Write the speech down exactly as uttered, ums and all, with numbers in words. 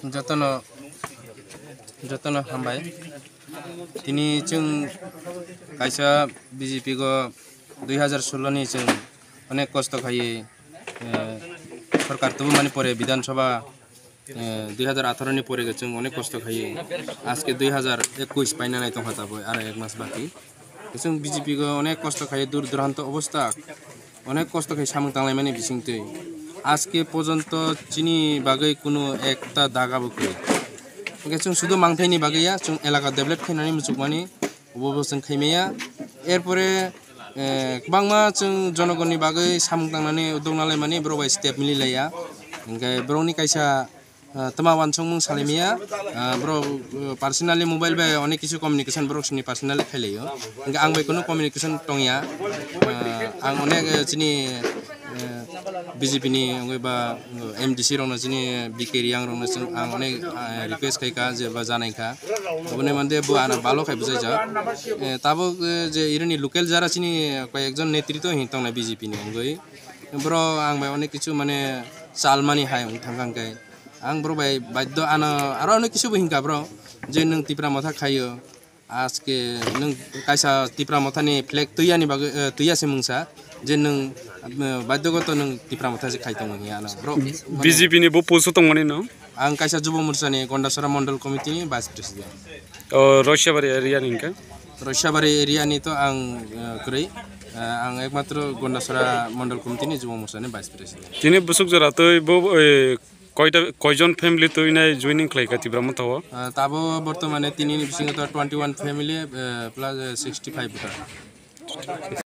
Jotono, jotono hambai. Tini chwng kaisa B J P go dui hazar solo ni chwng onek kosto khaiwi, eh, sorkar tubumani pore Bidhan Sabha, eh, dui hazar atharo ni pore chwng onek kosto khaiwi aske dui hazar ekush paina nai tongkha taboi aro ek mas baki. Chwng B J P go onek kosto khaiwi dur duranto obostha, onek kosto khai samung tanglaimani bisingtwi aske porjonto chini bagwi kunu ekta daga bo kwrwi. Hwnkhe chwng sudu mangthaini bagwi ya, chwng elaka develop khainani muchukmani, obo bo chwng khaimaya. Erpore, eh, kwbangma chwng jonogonni bagwi samung tangnani uduk nalaimani borok bai step mililaiya. Hwnkhe borokni kaisa, ah, twma wansukmung salaimaya, ah, borok, eh, personally mobile bai onek kisu communication borok sini personally khailaio. Hwnkhe ang bai kunu communication tongya. Ah, ang onek, eh, chini, eh, B J P ni wngwi ba, eh, M D C rokno chini B K Riang rokno chwng ang onek, eh, request khaikha je ba janaikha. Oboni mande bo ano balo khai bujaijak. Eh, tabuk, eh, je irini local jara chini koyekjon netrito hin tongnai B J P ni wngwi. Borok ang bai onek kisu mane chalmani hai wng thangkha hwnkhe. Ang borok bai baidho ano aro onek kisu bo hinkha borok je nwng Tipra Motha khaio. Aske nwng kaisa Tipra Mothani flag twiyani bagwi, eh, twiya se mungsa je nwng, eh, baidhogoto nwng Tipra Motha se khai tongo hiya ano. Borok mane B J P ni bo post o tongmani no? Ang kaisa Jubo Morcha ni Gondasora Mondol Committee ni Vice President. O, Roisabari area ni hwnkhe? Roisabari area ni to ang, eh, kwrwi. Eh, ang ekmatro Gondasora Mondol Committee ni Jubo Morcha ni Vice President. Tini busuk jora twi bo, eh, koita, koijon family twi nai joining khlai kha Tipra Motha o? Eh, tabo bortomane tini ni bisingo to twenty one family, eh, plus, eh, sixty five voter.